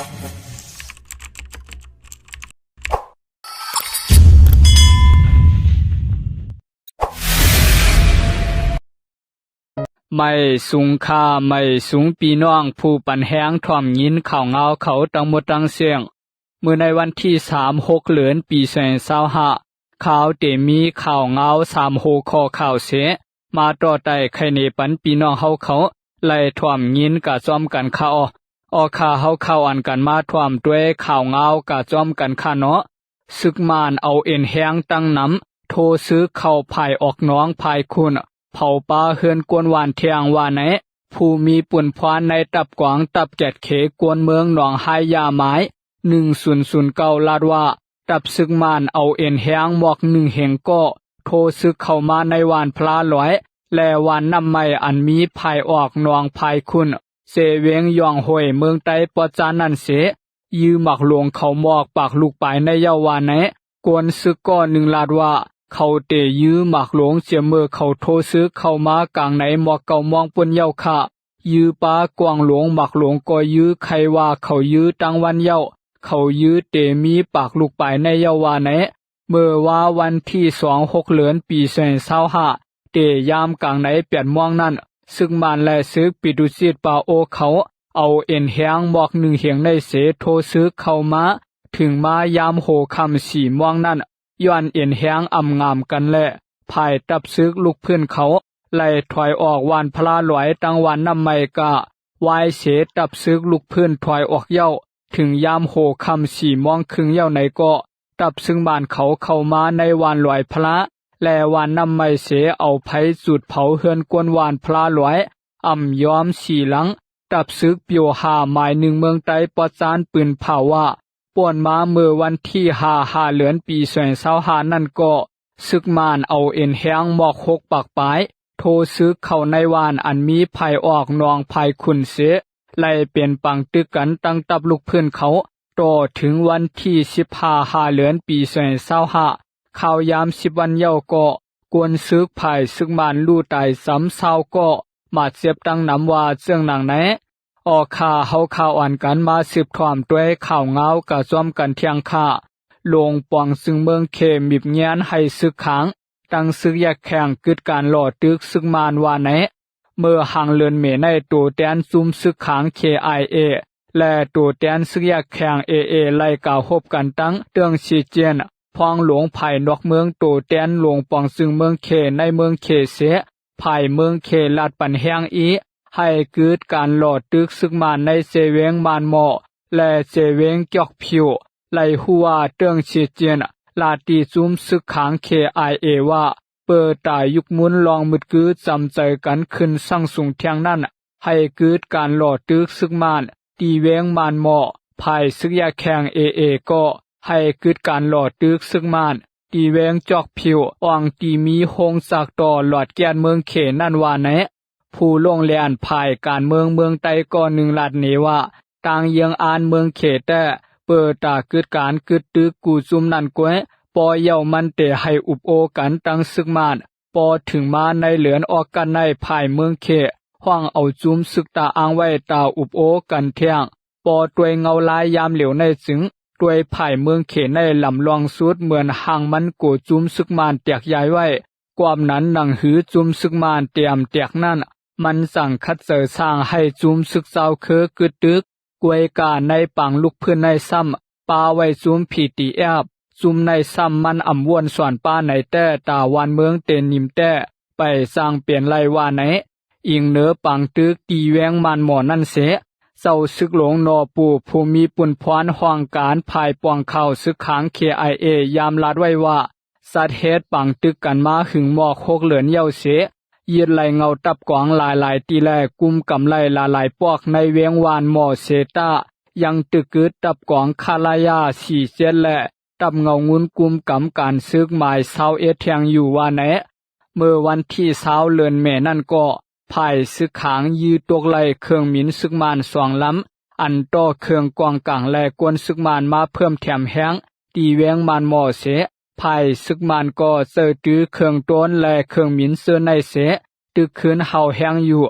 ໄໝ້ສູງຄ່າ, ໄໝ້ສູງພີ່ນ້ອງຜູ້ປັນແຮງ ຖ້ອມຍິນຂ່າວງາວເຂົາທັງໝົດທັງເຊິ່ງ. ມື້ໃນວັນທີສາມ ຫົກເດືອນ ປີສອງພັນຊາວຫ້າ ຂ້າເຮົາເຕມີຂ່າວງາວສາມຫົວຂໍ້ຂ່າວເສ ມາຕໍ່ໄຕ່ໄຂເນປັນພີ່ນ້ອງເຮົາເຂົາ ໄດ້ຖ້ອມຍິນກະຈ້ອມກັນຄ່າ. ອໍ ອອກ ຂ້າເຮົາຂ່າວອັນກັນມາຖ້ອມດ້ວຍຂ່າວງາວກະຈ້ອມກັນຄ່າເນາະ. ຊຶກມ້ານເອົາເອັນແຮງຕັ້ງນຳ ໂທຊຶກເຂົ້າພາຍອອກໜອງພາຍຂຸ້ນ ເຜົາປາເຮືອນກວນຫວ່ານແທງວ່າໃນ. ຜູ້ມີປຸນພວນໃນຕັບກວາງ ຕັບແກດເຂ ກວນເມືອງໜອງຮາຍຢາ ໝາຍໜຶ່ງສູນສູນເກົ້າ ລາດວ່າ ຕັບຊຶກມ້ານເອົາເອັນແຮງໝອກໜຶ່ງເຮັງກໍ ໂທຊຶກເຂົ້າມາໃນຫວ່ານພະລາຫຼວຍ ແລະ ຫວ່ານນ້ຳໃໝ່ ອັນມີພາຍອອກໜອງພາຍຂຸ້ນ ເຊເວງຢອງໂຫຍ ເມືອງໃຕ້ປອດຈານນັ້ນເສ ຢື້ໝາກຫຼວງເຂົ້າໝອກປາກລູກປາຍໃນເຍົາວ່າໃນ. ກວນຊຶກກໍໜຶ່ງລາດວ່າ ເຂົາເຕຢື້ໝາກຫຼວງ ເສຍເມີເຂົາໂທຊຶກເຂົ້າມາກາງໃນໝອກເກົ້າໂມງປຸ້ນເຍົາຄ່າ. ຢື້ປາກວາງຫຼວງ ໝາກຫຼວງກໍຢື້ ໄຄວ່າເຂົາຢື້ຕັ້ງວັນເຍົາ ເຂົາຢື້ເຕມີປາກລູກປາຍໃນເຍົາວ່າໃນ. ເມີວ່າວັນທີສອງ ຫົກເດືອນ ປີສອງພັນຊາວຫ້າ ເຕຍາມກາງໃນແປດໂມງນັ້ນ ຊຶກມ້ານ ແລະ ຊຶກປິຕຸຊິດປາໂອເຂົາ ເອົາເອັນແຮງໝອກໜຶ່ງເຮັງໃນເສ ໂທຊຶກເຂົ້າມາ ເຖິງມາຍາມຫົວຄ່ຳສີ່ໂມງນັ້ນ ຍ້ອນເອັນແຮງອ່ຳງາມກັນ ແລະ ພາຍຕັບຊຶກລຸກພື້ນເຂົາ ໄລ່ຖອຍອອກຫວ່ານພະລາຫຼວຍ ຕັ້ງຫວ່ານນ້ຳໃໝ່ກະວາຍເສ ຕັບຊຶກລຸກພື້ນຖອຍອອກເຍົາ. ເຖິງຍາມຫົວຄ່ຳສີ່ໂມງເຄິ່ງເຍົາໃນກໍ ຕັບຊຶກມ້ານເຂົາເຂົ້າມາໃນຫວ່ານຫຼວຍພະລາ ແລະ ຫວ່ານນ້ຳໃໝ່ເສ ເອົາໄຟຈູດເຜົາເຮືອນກວນຫວ່ານພະລາຫຼວຍ ອ່ຳຍອມສີ່ຫຼັງ. ຕັບຊຶກປິວຫ້າ ໝາຍໜຶ່ງ ເມືອງໃຕ້ປອດຈານ ປືນເຜົາວ່າ ປ່ວນມາເມື່ອວັນທີຫ້າ ຫ້າເດືອນ ປີສອງພັນຊາວຫ້ານັ້ນກໍ ຊຶກມ້ານເອົາເອັນແຮງໝອກຫົກປາກປາຍ ໂທຊຶກເຂົ້າໃນຫວ່ານອັນມີພາຍອອກໜອງພາຍຂຸ້ນເສ ໄລ່ເປັນປາງຕຶກກັນຕັ້ງຕັບລຸກພື້ນເຂົາ. ຕໍ່ເຖິງວັນທີສິບຫ້າ ຫ້າເດືອນ ປີສອງພັນຊາວຫ້າ ຄາວຍາມສິບວັນເຍົາກໍ ກວນຊຶກພາຍຊຶກມ້ານ ລູ້ຕາຍຊຳຊາວກໍ ບາດເຈັບຕັ້ງນຳວ່າເຊິ່ງໜັງໃນ. ອອກ ຂ້າເຮົາຂ່າວອັນກັນມາສືບຖ້ອມດ້ວຍຂ່າວງາວກະຈ້ອມກັນທ່ຽງຄ່າ. ຫຼວງປອງຊຶງເມືອງເຂ ມິບງຽນໃຫ້ຊຶກຂາງ ຕັ້ງຊຶກແຍກແຂງ ກຶດການຫຼໍ່ຕຶກຊຶກມ້ານວ່າໃນ. ເມື່ອຫາງເດືອນເມໃນ ໂຕແທນຊຸມຊຶກຂາງ ເຄໄອເອ ແລະ ໂຕແທນຊຶກແຍກແຂງ ເອເອ ໄລ່ກາຮົບກັນຕັ້ງເຕີງຊີຈຽນ ພອງຫຼວງພາຍນອກເມືອງ ໂຕແທນຫຼວງປອງຊຶງເມືອງເຂ ໃນເມືອງເຂເສ ພາຍເມືອງເຂ ລາດປັນແຮງອີກ ໃຫ້ກຶດການຫຼໍ່ຕຶກຊຶກມ້ານໃນເຊເວງມານໝໍ້ ແລະ ເຊເວງຈອກຜິວ. ໄລ່ຮູ້ວ່າເຕີງຊີຈຽນ ລາດຕີຊຸມຊຶກຂາງ ເຄໄອເອ ວ່າ ເປີຕາຍຸກມຸນລອງມືດກືຈຳໃຈກັນຂຶ້ນສັງສຸງທ່ຽງນັ້ນ ໃຫ້ກຶດການຫຼໍ່ຕຶກຊຶກມ້ານ ຕີເວງມານໝໍ້. ພາຍຊຶກແຍກແຂງ ເອເອ ກໍໃຫ້ກຶດການຫຼໍ່ຕຶກຊຶກມ້ານ ຕີເວງຈອກຜິວ ອ່ອງທີ່ມີໂຮງຈັກຕໍ່ຫຼອດແກ້ນເມືອງເຂນັ້ນວ່າໃນ. ຜູ້ລົງແລ່ນພາຍການເມືອງເມືອງໃຕ້ກໍໜຶ່ງລາດເນວ່າ ຕ່າງເຍືອງອານເມືອງເຂແຕ້ ເປີຕາກຶດການກຶດຕຶກກູຊຸມນັ້ນກວຍ ປໍເຍົາມັນເຕໃຫ້ອຸບໂອກັນຕັ້ງຊຶກມ້ານ. ປໍເຖິງມາໃນເດືອນອອກກັດໃນ ພາຍເມືອງເຂ ຫວັງເອົາຊຸມຊຶກຕາອ່າງໄວ້ຕາອຸບໂອກັນແທ່ງ. ປໍດ້ວຍເງົາລາຍຍາມຫຼຽວໃນຈຶ່ງ ດ້ວຍພາຍເມືອງເຂໃນລຳລອງສຸດ ເໝືອນຫາງມັນໂກຊຸມຊຶກມ້ານແຕກຢາຍໄວ້. ກວາມນັ້ນໜັງຫືຈຸມຊຶກມ້ານຕຽມແຕກນັ້ນ ມັນຈັ່ງຂັດໃຈສ້າງໃຫ້ຈຸມຊຶກເຈົ້າຄືກຶດຕຶກ ກວຍກາໃນປາງລຸກພື້ນໃນຊ້ຳ ປາໄວ້ຈຸມ ພີທີແອັບ ຈຸມໃນຊ້ຳມັນອຳວນສອນປາໃນແຕ່ຕາວານເມືອງເຕນິມແຕ່ ໄປສ້າງເປັນໄລວາໃນ. ອີງເໜີປາງຕຶກຕີແວງມ່ານໝໍ້ນັ້ນເສ ເຈົ້າຊຶກຫຼົງນໍປູ ຜູ້ມີປຸນພອນຫ້ອງການຝ່າຍປ້ອງຂ່າວຊຶກຂາງ ເຄໄອເອ ຍາມລາດໄວ້ວ່າ ສັດເຫດປາງຕຶກກັນມາຫຶງໝອກຫົກເດືອນເຍົາເສ ຍຶດໄລ່ເງົາຕັບກອງຫຼາຍໆຕີແລ ກຸມກຳໄລ່ຫຼາຍໆປອກໃນແວງວານໝໍ້ເສຕາ ຍັງຕຶກກຶດຕັບກອງຄາລາຍາສີ່ເຈັດ ແລະ ຕັບເງົາງຸນກຸມກຳການຊຶກໝາຍຊາວເອັດແຫ່ງຢູ່ວ່າແນ. ເມື່ອວັນທີຊາວເດືອນເມນັ້ນກໍ ຝ່າຍຊຶກຂາງຢື້ຕົກໄລ່ເຄື່ອງບິນຊຶກມ່ານສອງລຳ ອັນຕໍ່ເຄື່ອງກອງກາງ ແລະ ກວນຊຶກມ່ານມາເພີ່ມແຖມແຮງ ທີ່ແວງມ່ານໝໍ້ເສ ຝ່າຍຊຶກມ່ານກໍເຈີຕື້ເຄື່ອງໂດຣນ ແລະ ເຄື່ອງບິນເຈີໄນເສ ຕຶກຄືນເຮົາແຮງຢູ່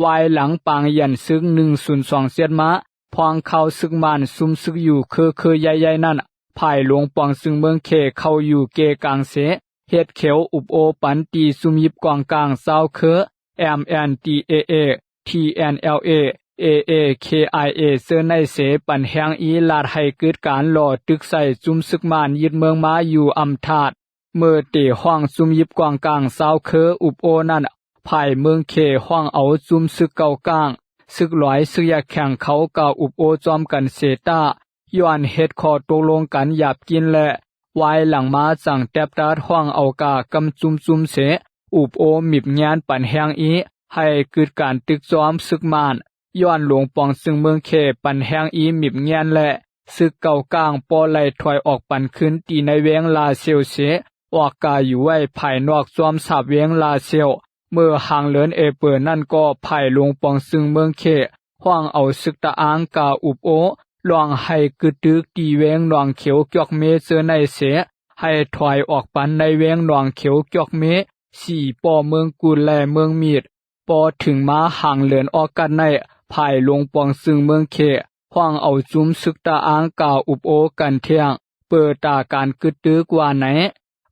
ວາຍຫຼັງປາງຢັນຊຶກໜຶ່ງສູນສອງເຈັດມາ ພອງຂ່າວ ຊຶກມານຊຸມຊຶກຢູ່ເຄືໆໃຫຍ່ໆນັ້ນ ຝ່າຍຫຼວງປອງຊຶງເມືອງເຂເຂົ້າຢູ່ເກກາງເສ ເຮັດເຂວອຸບໂອ້ປັນ ຕີຊຸມຢິບກອງກາງຊາວເຄີ MNDAA TNLA AA KIA ເຈີໃນເສ ປັນແຮງອີ່ ລາດໃຫ້ກຶດການຫຼໍ່ຕຶກໃສ່ ຊຸມຊຶກມານຍຶດເມືອງມາຢູ່ອຳທາດ. ເມື່ອເຕະຮ້ອງຊຸມຢິບກອງກາງຊາວເຄີອຸບໂອ້ນັ້ນ ຝ່າຍເມືອງເຂຮ້ອງເອົາຊຸມຊຶກເກົ້າກ້າງ, ຊຶກຫຼວຍ, ຊຶກຢາກແຂງເຂົາກະອຸບໂອ້ຈອມກັນເສຕາ ຍ້ອນເຮັດຂໍ້ຕົກລົງກັນຫຍາບກິນ ແລະ ວາຍຫຼັງມາຈັ່ງແຕັບຕັດ ຮ້ອງເອົາກະກຳຈຸ້ມໆເສ ອຸບໂອ້ມິບແງນ ປັນແຮງອີ່ ໃຫ້ກຶດການຕຶກຈອມຊຶກມານ. ຍ້ອນຫຼວງປອງຊຶງເມືອງເຂ ປັນແຮງອີ່ມິບແງນ ແລະ ຊຶກເກົ້າກ້າງບໍ່ໄລ່ຖອຍອອກປັນຄືນ ທີ່ໃນແວງລາຊຽວເສ ອອກກາຢູ່ໄວ້ພາຍນອກຈອມສາບແວງລາຊຽວ. ເມື່ອຫາງເດືອນເອເປີນັ້ນກໍ ຝ່າຍຫຼວງປອງຊຶງເມືອງເຂ ຮ້ອງເອົາຊຶກຕະອາງກາອຸບໂອ້ ຮ້ອງໃຫ້ກຶດຕຶກ ທີ່ແວງໜອງຂຽວກຽວເມ ເຈີໃນເສ ໃຫ້ຖອຍອອກປັນໃນແວງໜອງຂຽວກຽວເມ ສີ່ ປ້ອເມືອງກຸດ ແລະ ເມືອງມີດ. ພໍເຖິງມາຫາງເດືອນອອກກັດໃນ ຝ່າຍຫຼວງປອງຊຶງເມືອງເຂ ຮ້ອງເອົາຊຸມຊຶກຕະອາງກາອຸບໂອ້ກັນແທງ ເປີດຕາການກຶດຕຶກວ່າໃນ.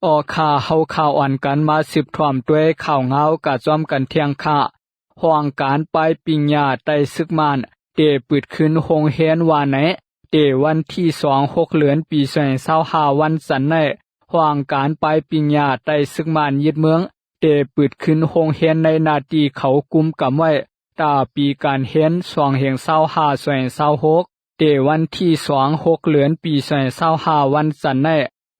ອອກຂ່າວເຮົາຂ່າວອ່ອນກັນມາສືບຖ້ອມດ້ວຍຂ່າວງາວກະຈອມກັນແທງຄະ. ຫ້ອງການປາຍປິງຍາໃຕ້ຊຶກມານ ເຕະປຶດຂຶ້ນໂຮງຮຽນວ່າໃນ. ເຕະວັນທີສອງ ຫົກເດືອນ ປີສອງພັນຊາວຫ້າ ວັນຈັນໃນ ຫ້ອງການປາຍປິງຍາໃຕ້ຊຶກມານຍຶດເມືອງ ເຕະປຶດຂຶ້ນໂຮງຮຽນໃນໜ້າທີ່ເຂົາກຸມກຳໄວ້ ຕາປີການຮຽນ ສອງພັນຊາວຫ້າ ສອງພັນຊາວຫົກ. ເຕະວັນທີສອງ ຫົກເດືອນ ປີສອງພັນຊາວຫ້າ ວັນຈັນໃນ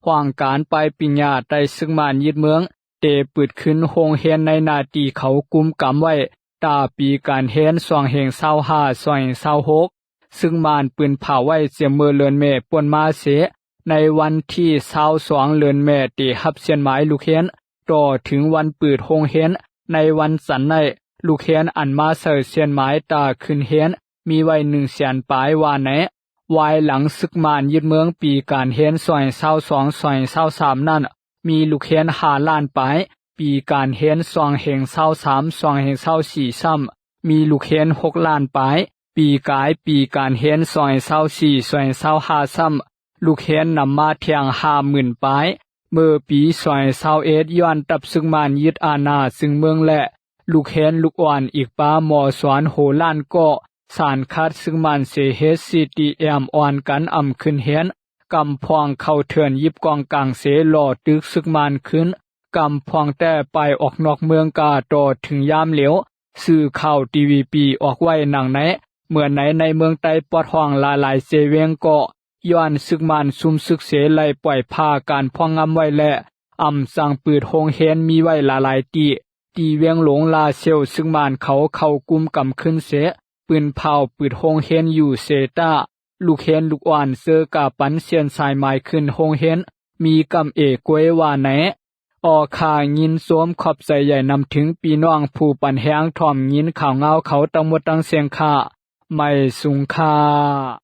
ຫ້ອງການປາຍປິງຍາໃຕ້ຊຶກມານຍຶດເມືອງ ເຕະປຶດຂຶ້ນໂຮງຮຽນໃນໜ້າທີ່ເຂົາກຸມກຳໄວ້ ຕາປີການຮຽນ ສອງພັນຊາວຫ້າ ສອງພັນຊາວຫົກ. ຊຶກມານປືນເຜົາໄວ້ ເສຍເມື່ອເດືອນເມປົນມາເສ ໃນວັນທີຊາວສອງເດືອນເມ ເຕະຮັບຊຽນໝາຍລູກຮຽນ ຕໍ່ເຖິງວັນເປີດໂຮງຮຽນໃນວັນຈັນໃນ ລູກຮຽນອັນມາໃສ່ຊຽນໝາຍຕາຂຶ້ນຮຽນ ມີໄວ້ໜຶ່ງແສນປາຍວ່າໃນ. ວາຍຫຼັງຊຶກມານຍຶດເມືອງປີການຮຽນ ສອງພັນຊາວສອງ ສອງພັນຊາວສາມນັ້ນ ມີລູກຮຽນຫ້າລ້ານປາຍ, ປີການຮຽນ ສອງພັນຊາວສາມ ສອງພັນຊາວສີ່ຊ້ຳ ມີລູກຮຽນຫົກລ້ານປາຍ, ປີກາຍປີການຮຽນ ສອງພັນຊາວສີ່ ສອງພັນຊາວຫ້າຊ້ຳ ລູກຮຽນນຳມາແທງຫ້າໝື່ນປາຍ. ເມື່ອປີສອງພັນຊາວເອັດ ຍ້ອນທັບຊຶກມານຍຶດອານາຊຶງເມືອງ ແລະ ລູກຮຽນລູກອ່ອນອີກປາໝໍສອນໂຫລ້ານກໍ ສານຂັດຊຶກມານເສເຮັດ CDM ອ່ອນກັນອຳຂຶ້ນຮຽນ ກຳພອງເຂົ້າເຖື່ອນຢິບກອງກາງເສ ຫຼໍ່ຕຶກຊຶກມານຄືນ ກຳພອງແຕ່ໄປອອກນອກເມືອງກາ ຕໍ່ເຖິງຍາມຫຼຽວ ສື່ຂ່າວ TVB ອອກໄວ້ໜັງໃນ ເມື່ອໃນ ໃນເມືອງໃຕ້ປອດຫ້ອງຫຼາຍໆເຊວຽງກໍ ຍ້ອນຊຶກມານຊຸມຊຶກເສ ໄລ່ປ່ອຍຜ່າການພອງງຳໄວ້ ແລະ ອຳສັ່ງປຶດໂຮງຮຽນມີໄວ້ຫຼາຍໆທີ່ ທີ່ວຽງຫຼວງລາຊຽວ ຊຶກມານເຂົາເຂົ້າກຸມກຳຄືນເສ ປືນເຜົາປຶດໂຮງຮຽນຢູ່ເສຕາ ລູກຮຽນລູກອ່ອນເຈີກາປັນຊຽນສາຍໝາຍຂຶ້ນໂຮງຮຽນ ມີກຳເອກວຍວ່າໃນ. ອອກຂ່າວຍິນຊົມຂອບໃຈໃຫຍ່ນຳເຖິງພີ່ນ້ອງຜູ້ປັນແຮງຖ້ອມຍິນຂ່າວງາວເຂົາທັງໝົດທັງເສັງຄ່າ ໄໝສູງຄ່າ.